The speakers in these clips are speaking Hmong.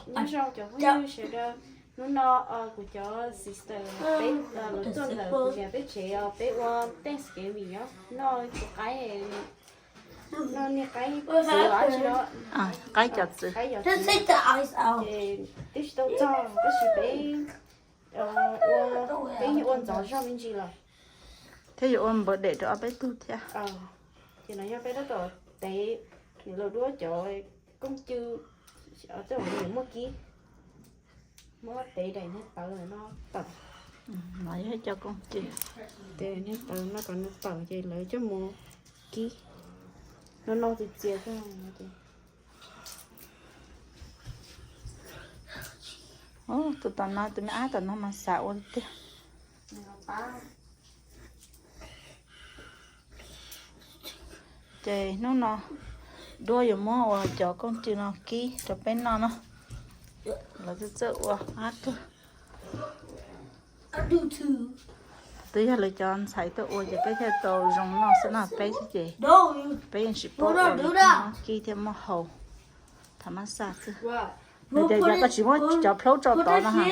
Nyob zoo cov phooj ywg sawv daws, hnub no kuv cov sister peb los tuaj ntawm kuv niam peb tsev os, peb ua Thanksgiving os, noj tus qaib, noj niag qaib txwv los dab tsi no, qaib cov txwv, qaib cov txwv. Ces twb tsis tau txog tab sis peb ua, peb yeej ua ntxov zog me ntsis lawm thiab yuav ua npawv dem rau ob peb tug thiab. Ces no yog peb tab tom tev, niam laus duab cov kooj cw, tej zaum yuav muaj kib, muab tev daim niag tawv no tawm. No yog cov kooj cw, tev niag tawv no kom nws tawm ces lawv coj mus kib. No no txias txias xwb. Tus tom no, tus me ab tom no mas xav ua tiag. Ces hnub no duab yuav muab ua cov kooj cw no kib rau peb noj no. Lawv txawj txawj ua qab kawg. Twb yog lawv cov ntxhais tuaj ua ces peb thiaj tau zoo noj xwb no, peb xwb ces peb yeej tsis paub ua li, muab kib thiaj muaj haus. Thaum mab xaj xwb. Nws tias yog koj tsis muab cov plaub tso tod no ha.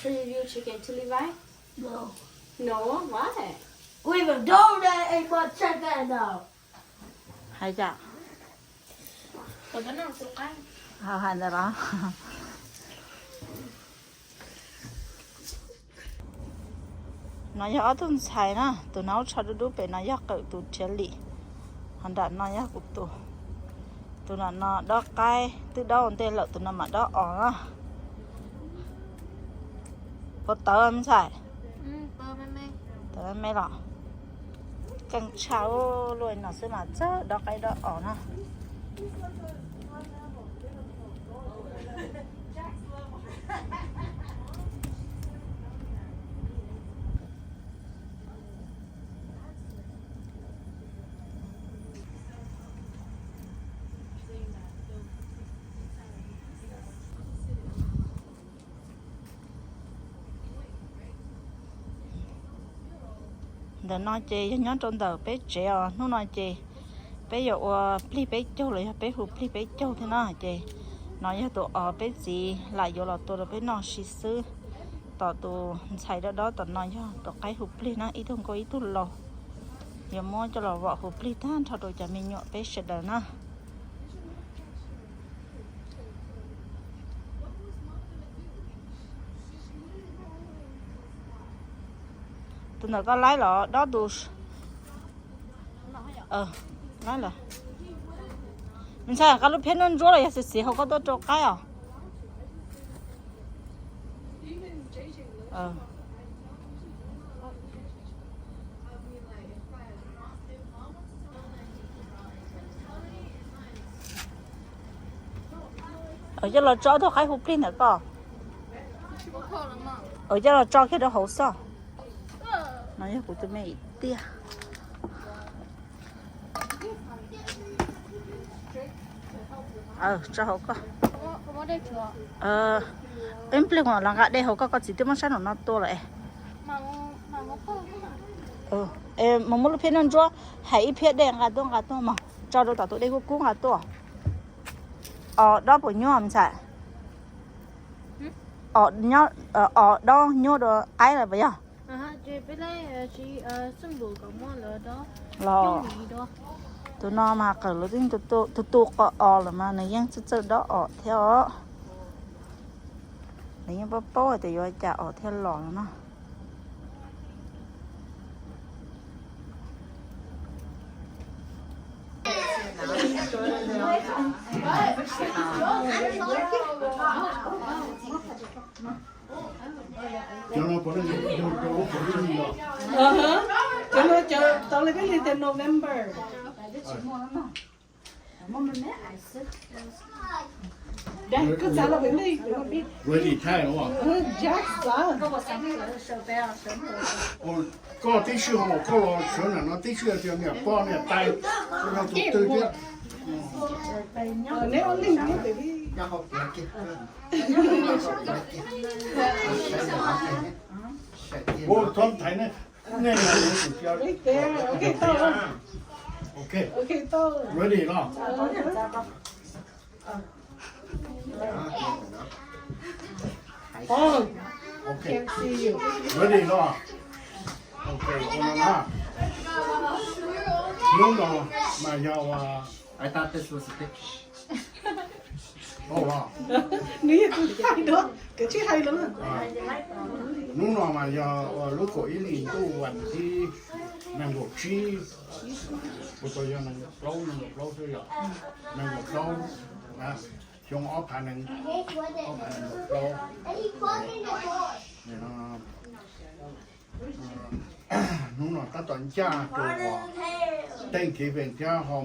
Should we give chicken to Levi? No. No? Why? We even go there and go check that out. Hais cas? Hais ntawd los? No yog ob tug ntxhais na, tus no ub tsho dub dub pem no yog Qawm tus Rhiav Lim, ho nram no yog kuv tus. Tus nram no dob qaib twb dob ua ntej lawm, tus no mam dob os na. Puas tawv ntxhais? Tawv me me los? Keej tshaj luaj no xwb mas txawj dob qaib dob os na. Ntawm no ces yog nyob rau ntawm peb tsev os. Hnub no ces peb yuav ua plig peb caug los yog peb hu plig peb caug thiab na. Ces no yog tus os peb txiv lam yuav los tua rau peb noj si xwb. Tom tus ntxhais dob dob tom no yog tus qaib hu plig na, ib tug nkauj ib tug laus. Yuav muab coj los vom hu plig tag nrho rau cov me nyuam peb sawv daws na. Tus ntawm koj laib los dob tus, laib los. Ntxhais, koj lub phiab noj ntsuab los yog xiv xiv hauv koj tuaj rau qaib os? Coj los tso ob tug qaib hu plig ntawm koj. Coj los tso kiag rau hauv xwb. No yog kuv tus me tiag. Tso hauv koj. Ib pliag kuv los nqa dej hauv koj, koj txiv twb muab sab nraum no tua lawm es. Mus muab lub phiab noj ntsuab hais ib phiab dej nqa tuaj, nqa tuaj mog, tso rau tom tus dej kub kub nqa tuaj. Os dob puas nyuaj ntxhais? Os dob nyuaj dua qaib lawm puas yog? Los tus no mas qawm lawv twb tu tu qo os lawm mas nws yeej txawj txawj dob os thiab os. Nws yeej paub paub hais tias yuav cas os thiaj los no na. Cov no tau li peb li tias November. Koj txav los pem li. Koj tib si, koj los sawv nram no tib si tias niam pog niam tais, koj yog tus twg thiab? Neb ob leeg nyob pem li. Ua txhob thaiv nej, nej los ua tus txiv. Ok, tau. Ok, ready los? Ok, ready los? Ok, ua no na. Hnub no mas yog ua, I thought this was a picture. Nws yog tus cai duab, koj tsis hais los. Hnub no mas yog ua lub kaum ib hlis ntuj vas thib nees nkaum tsib, kuv tau yog nees nkaum plaub, nees nkaum plaub xwb yom, nees nkaum plaub, xyoo ob phav nees, ob phav nees nkaum plaub. Hnub no tab tom ncaj rau uas Thank Giving thiab ho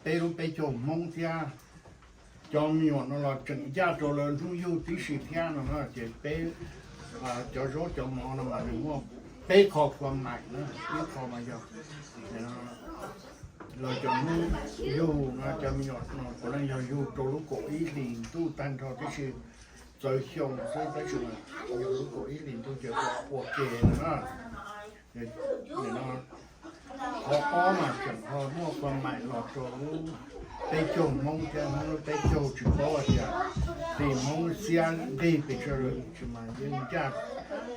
peb lub peb caug Hmoob thiab cov me nyuam no los tseem ncaj rau lawv hnub yug tib si thiab no na, ces peb cov zaub cov mov no mas nws muaj peb qho khuam maim na, ib qho mas yog lawv cov hnub yug no, cov me nyuam no puav leej yog yug rau lub kaum ib hlis ntuj tag nrho tib si, txawv xyoo xwb tab sis mas yog lub kaum ib hlis ntuj ces ua ua ke no na. Qhov ob mas tseem ho muaj khuam maim los rau lub peb caug Hmoob thiab, Hmoob lub peb caug tsis paub hais tias tim Hmoob xiab nqig pes tsawg lawm, tsis mas yeej ncaj,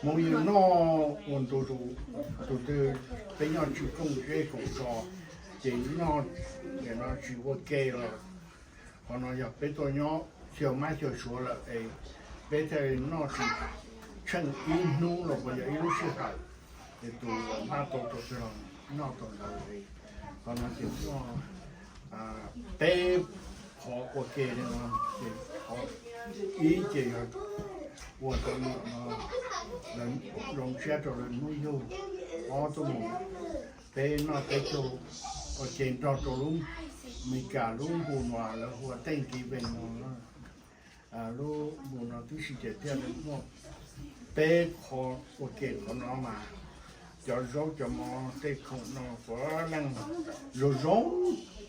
Hmoob yeej noj ua ntu zus, tus twg peb nyob tsis kooj zej koom zos ces noj, no tsis ua ke los. Qhov no yog peb tuaj nyob xyaw mab xyaw suav lawm es peb thiaj li noj tsis tsheej ib hnub los puas yog ib lub sij hawm, es tus uas npaj tau rau twg los noj tau ntawd. Qhov no ces muaj peb qhov ua ke li no, ces qhov ib ces yog ua rau no, lawv zoo siab rau lawv hnub yug, ob tuaj mus peb noj peb caug ua ke nrog rau lub Meskas lub npus no lawv hu ua Thanksgiving no. Lub npus no tib si ces thiaj li muaj peb qho ua ke qhov no mas cov zaub cov mov tej khoom no puav leej zoo zoo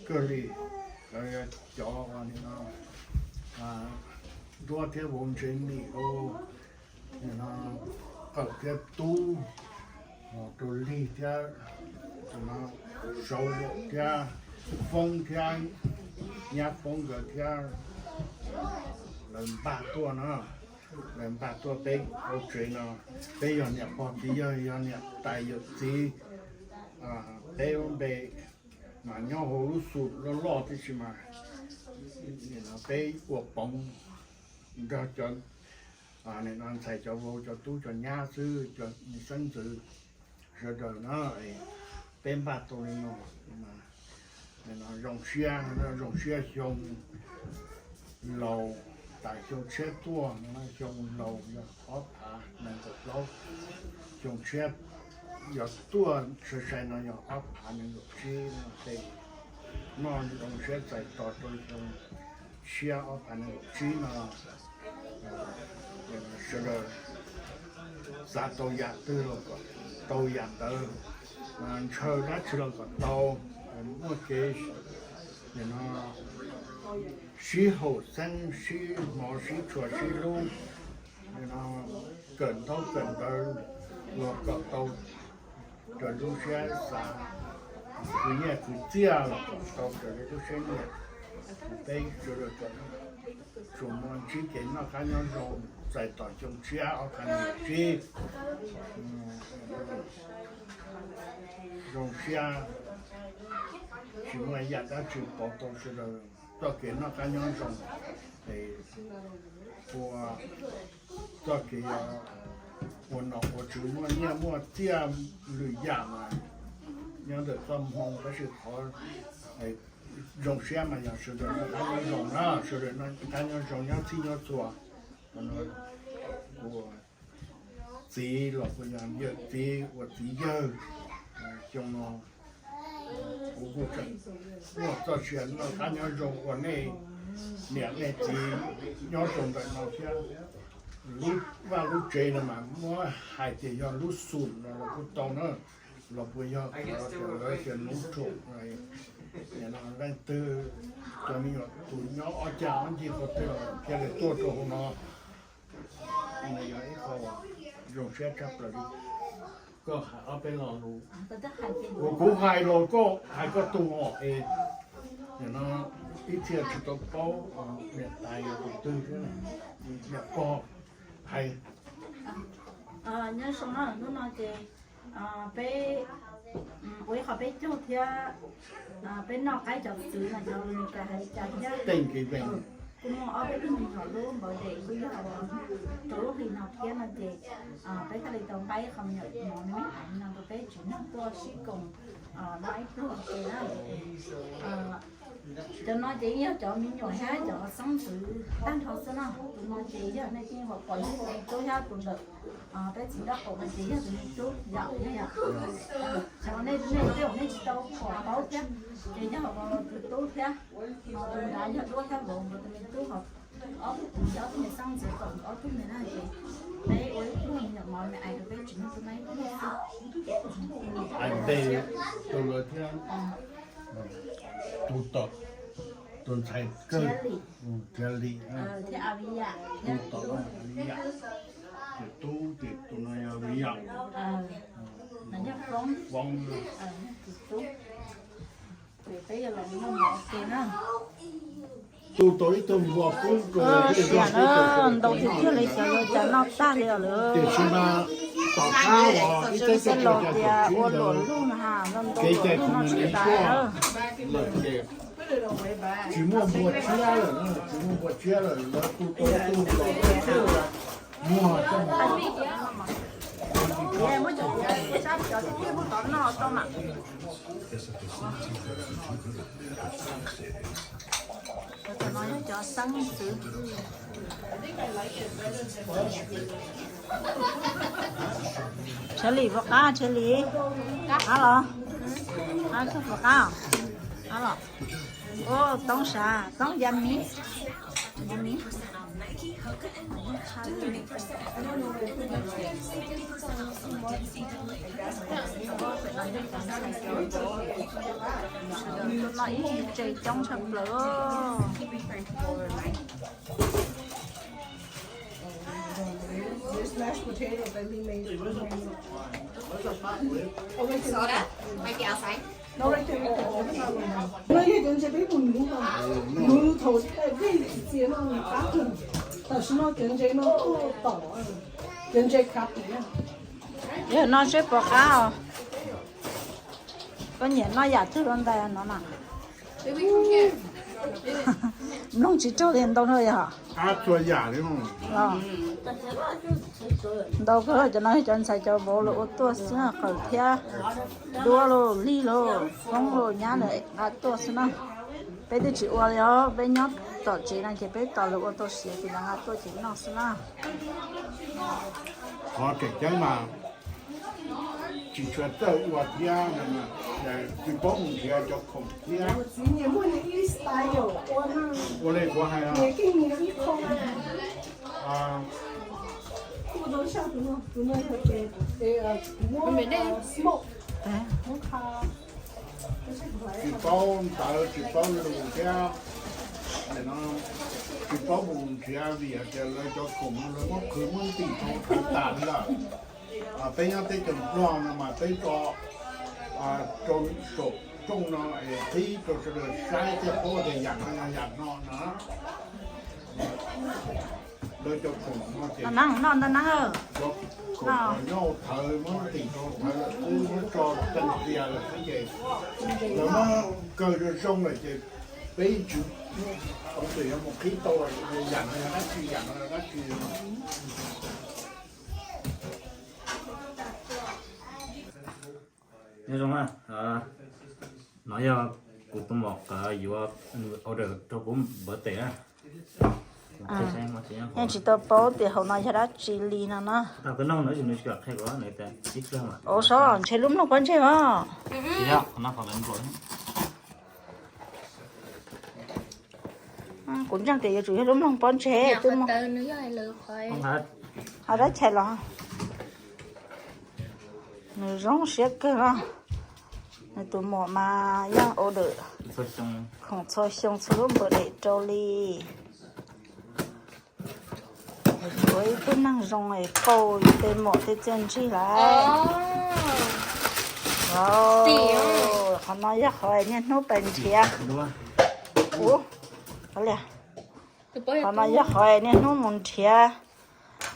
kawg li. Cov nim no nruab thiab vauv ntsev mis, qawm thiab tub, rau lig thiab, tus no Sauv Laum thiab Foob thiab Nyab Foob nkawd thiab lawv npaj tuaj no, lawv npaj tuaj peb hauv tsev no, peb yog niam pog txiv yawg, yog niam tais yawm txiv, peb lub npe mas nyob hauv lub xum loj loj tib si mas peb ua poov nrog cov nim no ntxhais cov vauv cov tub cov nyab xwb, cov xeeb ntxwv sawv daws na, peb npaj tau li no, zoo siab, zoo siab xyoo laus, tas xyoo tshiab tuaj no xyoo laus yog ob phav nees nkaum plaub, xyoo tshiab yog tuaj sai sai no yog ob phav nees nkaum tsib no ces noj zoo siab txais tos rau xyoo tshiab ob phav nees nkaum tsib no sawv daws xav tau yam twg los kom tau yam ntawd, ntshaw dab tsi los kom tau, muaj kev no sib haum xeeb sib hmov sib tshua sib hlub, no kawm ntaub kawm ntawv los kom tau raws lub siab xav, khwv nyiaj khwv txiaj los kom tau raws li lub siab nyiam. Peb sawv daws kom tsuas muaj ntsib kev noj qab nyob zoo txais tos xyoo tshiab ob phav nees nkaum tsib. Zoo siab, tsis muaj yam dab tsi pauv tau sawv daws txoj kev noj qab nyob zoo, es ua txoj kev ua nom ua tswv muaj nyiaj muaj txiaj lwm yam mas nyob ntawm txoj hmoo tab sis qhov zoo siab mas yog sawv daws noj qab nyob zoo na, sawv daws noj qab nyob zoo nyob txhij nyob txhua. Ua txiv los puas yog yawm txiv, ua txiv yawg, xyoo no kuv kuj tseem muaj txoj sia noj qab nyob zoo ua nej niam nej txiv nyob rau ntawm no thiab. Lub vaj lub tsev no mas muab hais tias yog lub xum no los kuj tau na, los puas yog lawv tias lub rhaum, leej twg cov me nyuam tus nyob ob cag ob ncig qhov twg los thiaj li tuaj rau hauv no. Yog ib qho zoo siab tshaj plaws li. Koj hais ob peb lo lus, kuv hais los koj hais koj tug os es, no ib txhia tsis tau paub niam tais yog tus twg thiab, niam pog hais. Nyob zoo na, hnub no ces peb ua ib qho peb caug thiab, peb noj qaib cov txwv no cov Amelikas hais cas thiab. Kuj muaj ob peb tug me nyuam lub birthday kuj yog rau lub hli no thiab no ces peb thiaj li tau nqa ib qho me nyuam mov me me hais no rau peb tsev neeg tuaj sib koom noj ib pluag ua ke na. Cov no ces yog cov me nyuam thiab cov xeeb ntxwv tag nrho xwb no. Tus no ces yog nej tej uas pom yog tus me tub thiab tus ntawm peb txiv nraub qaum no ces yog tus me tub yom, yog yom. Cov nej, nej tej uas nej tsis tau pom paub thiab ces yog tus tub thiab, tus nrad yog duab thiab vauv, tus me tub ho ob tug, ob tug me xeeb ntxwv kom ob tug me na ces peb ua ib pluag me nyuam mov me ais rau peb tsev neeg tuaj noj ib pluag xwb. Ais ntes rau lawv thiab. Tus tom, tus ntxhais kawg, Thiab Lis, thiab Avias, tus tom Avias, tus tub ces tus no yog Avias, Foob. Tus tau ib tug npua kub rau, ntau tiag tiag li xyov yuav cas noj tag li os lawm. Tiam sis mas tom qab uas ib teb chaws los tias ua luam lug na ha, ntau luam lug no tsis tas lawm ces tsis muaj npua tshiab lawm, tsis muaj npua tshiab lawm, lawv tu tau ib tug los muag coj mus. Cov no yog cov xeeb ntxwv. Tshav Lis puas qab, Tshav Lis? Qab los? Qab kawg puas qab? Qab los? Ua Toob sav, Toob ya miv, ya miv. Tus no ib tse coob tshaj plaws. Soda, might be outside. No, right there, right there. No, yeah, cov ntses peb mus nuv, nuv thaum vij txias no nws qab kawg, tam sim no cov ntses no tuaj tom, cov ntses khav pim. Yog no seb puas qab os. Koj nyiam noj yam twg rau ntais no na? Mloog tsis raug li ntau no yog. Ntau kawg, cov no yog cov ntxhais cov vauv lawv ua tuaj xwb, Qawm thiab Duab los Lig los Foob los nyab lawv nqa tuaj xwb na. Peb twb tsis ua li os, peb nyob tom tsev no ces peb tos lawv ua tau siav ces lawv nqa tuaj ces noj xwb na. Qhov tseem ceeb mas tsis tshua txawj ua thiab, tsis paub mus nrhiav cov khoom thiab. Ua li kuv hais, tsis paub ntawv tsis paub lus thiab, tsis paub mus nrhiav vim hais tias lawv cov khoom no lawv muab khwv muab ntim rau tas li lawm. Peb nyob teb chaws Nplog no mas peb tso rau saum rooj no es qhib rau sawv daws saib thiaj paub tias yam no yog yam no no. Lawv cov khoom no ces noj thawv muab ntim rau thawv lawm xwb, muab tso tees tias lawm xwb ces lawv muab kaw zoo zoo lawm ces peb tsis paub tias yuav mus qhib tau yam no yog dab tsi, yam no yog dab tsi. Nyob zoo na, no yog kuv tus muam yuav order rau kuv birthday na. Yeej tsis tau paub tias hauv no yog dab tsi li no na. Ua sob, ntshe lub mloog pob ntseg os. Kuv ntseeg tias yuav tsum yog lub mloog pob ntseg twb muaj. Ho dab chais los. Nws zoo siab kawg na. Nws tus muam mas yeej order khoom txhua xyoo txhua lub birthday rau li. Ua ib tug neeg zoo es pauj tej muam tej txiaj ntsig lawm. Qhov no yog qhov niaj hnub pes nrhiav. Ua, qhov no yog qhov niaj hnub mus nrhiav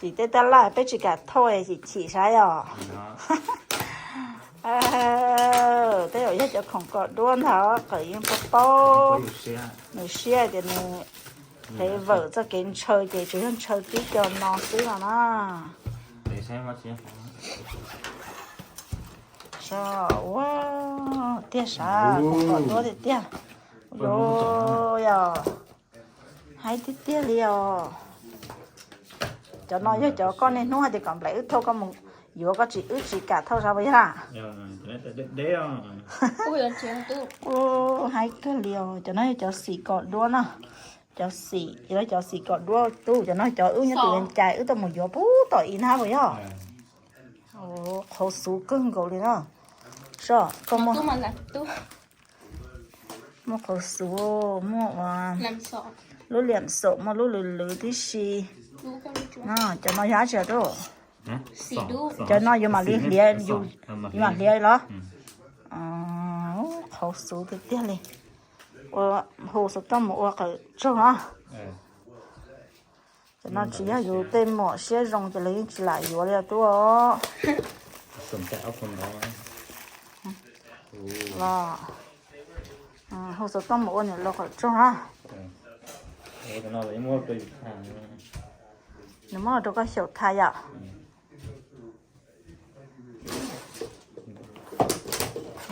tim tej tab laj peb tsis kam thauj es chim chim saib os. Tej zaum yog cov khoom kom duab ntag, qhov yeej paub paub. Nws siab tias nws hev vawm txoj kev ntshaw ces tsuas yog ntshaw tib co no xwb no na. Ua tiag sav, khoom kom duab tiag tiag. Yog, haib tiag tiag li os. Cov no yog cov koj niaj hnub hais tias kom nplaim wb thauj koj mus yuav, koj tsis, wb tsis kam thauj sav puas yog na? Ua haib kawg li os. Cov no yog cov xim kom duab na. Cov xim, cov xim kom duab tub, cov no cov wb nyob tus yees cai wb tuaj mus yuav pub tom ib nab puas yog? Qhov xuv kawg nkaus li na. Soj, koj muaj, muaj qhov xuv, muaj ua lub liam xom, muaj lub lwv lwv tib si. Cov no yog dab tsi tub? Cov no yus mam li hliav, yus mam hliav los? Qhov xuv tiag tiag li. Ua, hu xov tooj mus ua qawm tsaug na. Cov no tsis yog yus tej muam siab zoo ces lawv yeej tsis lam yuav li tub os. Los, hu xov tooj mus ua niam laus qawm tsaug na. Nws muab los rau koj xyaum tha yom.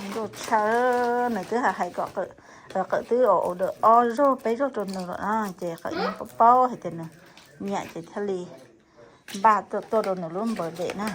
Ntuj tshaw, nws twb hais kom qawm, qawm twb ua dawm ob zaug peb zaug rau nws lawm na, ces qawm yeej paub paub hais tias nws nyiam ces thiaj li npaj tuaj tuaj rau nws lub npawg dem na.